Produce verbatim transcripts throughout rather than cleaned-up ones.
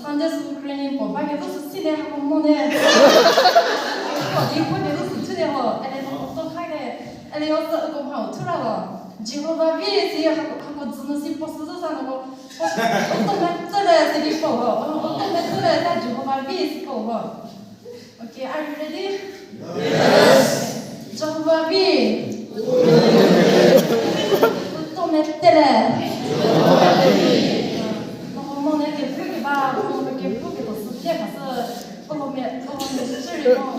Sunday school training ko ba ke to sü sine ha ko mo ne. Ko di ko ke to sü ne ho. Ele no to khai ne. Ele yo sü ko ma u thura lo. Jehovah we si ha ko ha ko zunu si post to sa no ko. Ko to me tsele si di ko ho. Ko to me tsele sa Jehovah we si ko ho. Okay, are you ready? Yes. Jehovah we. Kutometele. Noko mone ke phu ke ba, noko ke phu ke to sü che ka sü, noko me, noko me sü ri mo,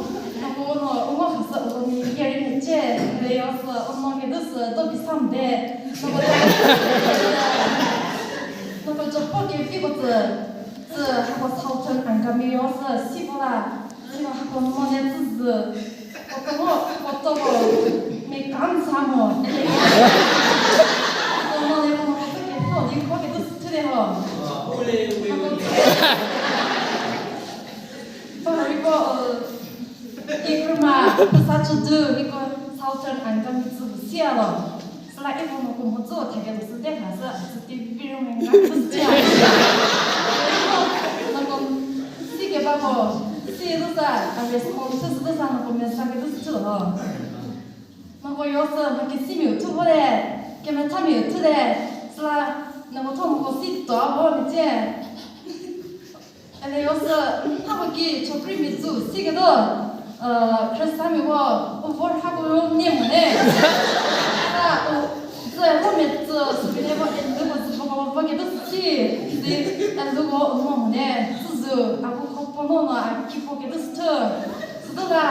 noko no, noko ka sü, noko me yeri me che, le yo sü, noko ke du sü, do bi sam de, noko, noko jo po ke pi ko sü. Tsü hako Southern Angami yo sü sipo la, tsü hako mone tsü zü. Kotomo, kotomo, me kam sa mo. Kotomo le mo ko ke to di ko ke to sü de ho. Hako tsü. Ba ri ko, eh, ikruma, sa chu du, ri ko Southern Angami tsü sia lo. Sala ipo no ko mo zo thage lo sü de ha sü, a sü ti vi ro me nga sü cha. No ko si ke ba ko, si lo sa, a response sü lo sa no ko me sa ke lo sü lo. No ko yo sü, no ke si mi u thu ho le, ke me tha mi u thu le, sala no ko tho no ko si to ho ni che. Ele yo sü, hako ki chokri mi tsü si ke do, eh, Khrista mi ko, u vor hako yo ne mo ne. Sa, u, zü ho me tsü, sü bi ne ko, en lu ko zü ko ko ke do si, si, en lu ko mo mo ne, tsü zü, a ku ko po no no, a ki po ke do si tsü. Sü do la,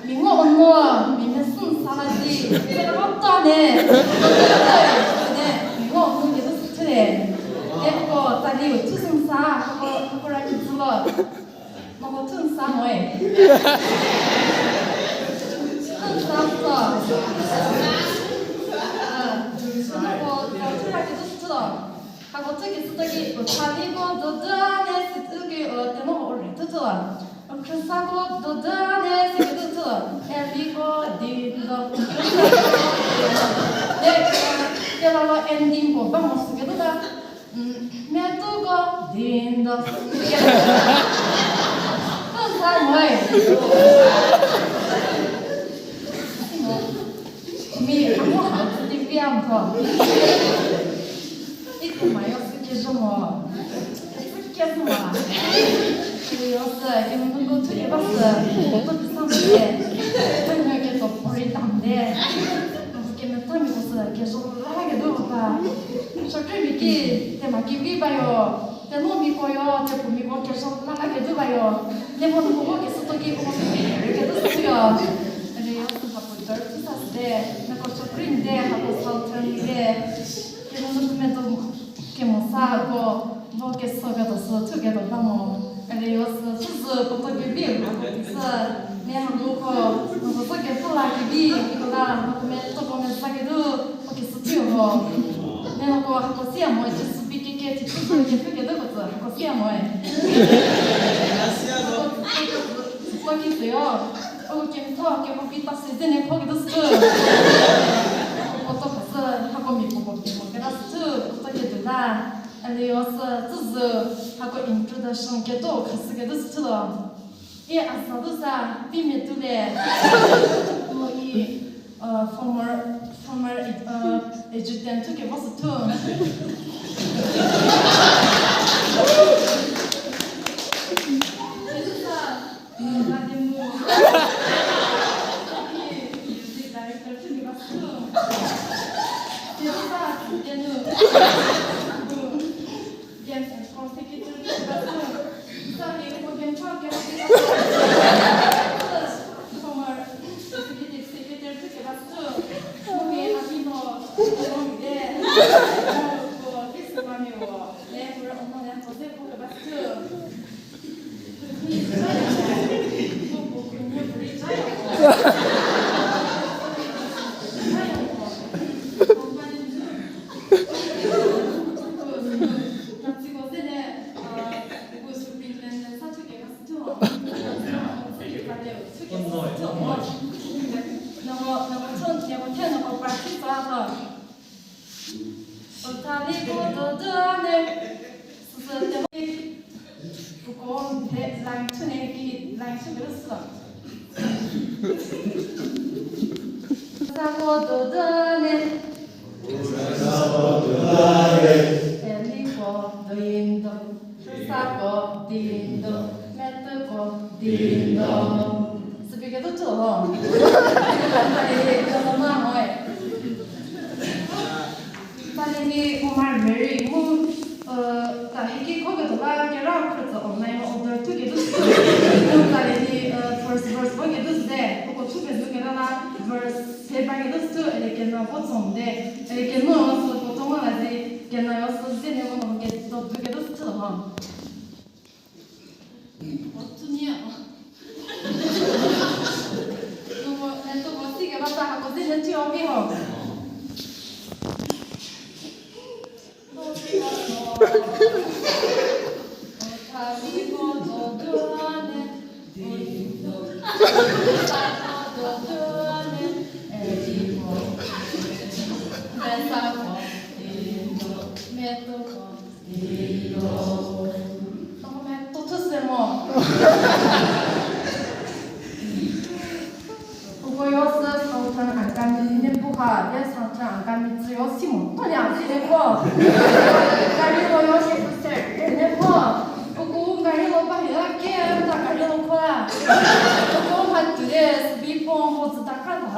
mi ngo no, mi ne sün sa la di, se ko to ne, ne, mi ngo no ke do si tsü le. Eko tali u thusüm sa, hako, hako ra ki tsülo. Mako thun sa moi. Thun sa so. Ah, mako, mako thun ra ki tsülo. Hako tsü ki tsü ki, u tali ko do do ne si tsü ki, u te mo u ri tsü tsülo. Khrista ko do do ne si ki tsü tsülo. Eli ko di do. Ne, ke la lo ending ko ba mo si ki do da. Mm, me tu ko din do. Ko sa moi. Mi amo ha ti vi am ko. Ito ma yo su ke jo mo. Su ke mo. Yo se ke mo ko tu ke ba se. Ko tu sa mo ke. Ko ke to pori tam de. Ke me tami ko sü ke zo la ke do ta. Shortri mi ki te ma ki vi ba yo. Te no mi ko yo, te pu mi ko ke zo la ke do ba yo. Ne mo ko ke so to ki ko ke do sü yo. Re yo sü ha ko dar tu sa de. Na ko shortri de ha ko Southern de. Ke no me to Kemo sa ko, vo ke so ke to sü, thu ke to ta mo. Ele yo sü, sü sü, ko to ke bi, ko to ke sü. Ne ha mo ko, ko to ke sü la ke bi, ko la, ko me to ko me sa ke du, ko ke sü ti ho. Ne ko ha ko sia mo, ji sü bi ke ke, ti sü ke ke ke du ko sü, ko sia mo. Ko ke sü yo. O ke to, ke mo bi ta sü, ne ko ke du sü. Ko to ko sü, ha ko mi ko ko ke mo ke la sü, ko to ke du la. Ele yo sü, tsü zü, hako introduction ke to, khasü ke to sü thilo. E asa do sa, pi me tu le. Mo i, uh, former, former, uh, adjutant tu ke bo sü thu. Ke tu sa, Music director tu ni ba su. Dia sa, dia nu. Games and Sports secretary tu ni ba su. Sa ni ko game pa ke. Former executive secretary tu ni ba su. Mo ni a ni no, mo ni de. Mo ko kis ma ni wo. Ne ko mo ne ko se ko ba su. He, line two ne ki, line two ne sü. Sa ko do do ne. Eli ko do in do. Sa ko din do. Metu ko din do. Speaker do to ho. Eli do ma hoi. Tani ni Omar Mary mu, uh, ta hiki kho ke dola ke ra khutsa online order tu ke dus. Mu tani ni, uh, first verse bo ke dus de, ko chu ke du ke la verse se ba ke dus tu, ele ke no bo chom de, ele ke no so ko to ma la ji, ke no yo so ji ne mo ke to du ke dus tu ha. Otunia. Nuko, neto bosi ke bata hako zile tio miho. Tokome tothu semo. Uko yo sü Southern Angami ne puha, de Southern Angami tsü yo simo. Toni a tsü ne po. Gari lo yo shi sü ser ne po. Uko gari lo ba hi la ke ta gari lo ko la. Uko ha tu de sbi po ho tsü ta ka ta.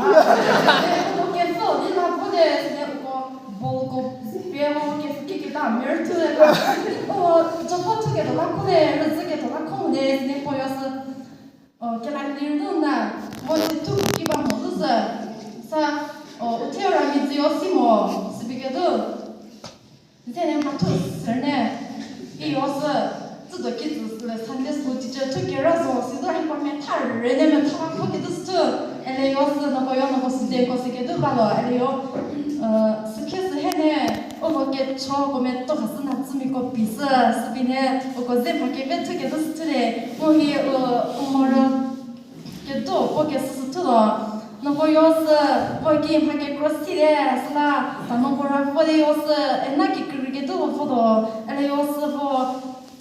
Uko ke so ni la po de ne uko. Bol ko pe mo ke ki ki ta mer thu le ka. O, jo po thu ke to la ko le, re zi ke to la ko le, ne po yo sü. O, ke la ni ru na, mo te thu ki ba mo lu sü. Sa, o, u the ra mi zi yo si mo, sü bi ke du. Ze ne ma thu sü ne. I yo sü. Tsü do ki tsü le Sunday school teacher thu kera zo si do hi pa me thar re ne me thara pho ke du stu. Ele yo sü no ko yo no ko sü de ko sü ke du ba lo. Ele yo, uh, sü khe sü he ne o ko ke cho ko me to kha sü na tsü mi ko pi sü sü bi ne o ko ze ma ke ve thu ke du stu le. Mo hi, uh, o mo ro Ke do po ke sü sü thu lo. No ko yo sü po ki mha ke cross thi de sü la. Ta no ko ra po de yo sü e na ki kri ke do lo po do. Ele yo sü po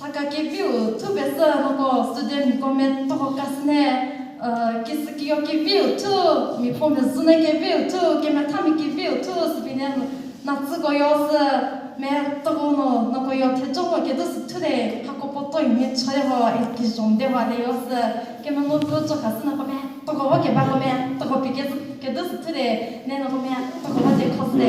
ta ka ke view thu be sü no ko student ko me to ko ka sü ne. Ki sü ki yo ke view thu mi po me zu ne ke view thu ke me tha mi ke view thu sü bi ne. Na tsü ko yo sü me toko no, no ko yo the choko ke du sü thu de, ha ko po to me choi ho, e ki jong de wa de yo sü, ke me no du cho kha sü na ko me toko wa ke ba ko me toko pi ke ke du sü thu de, ne no ko me toko wa de kho sü de.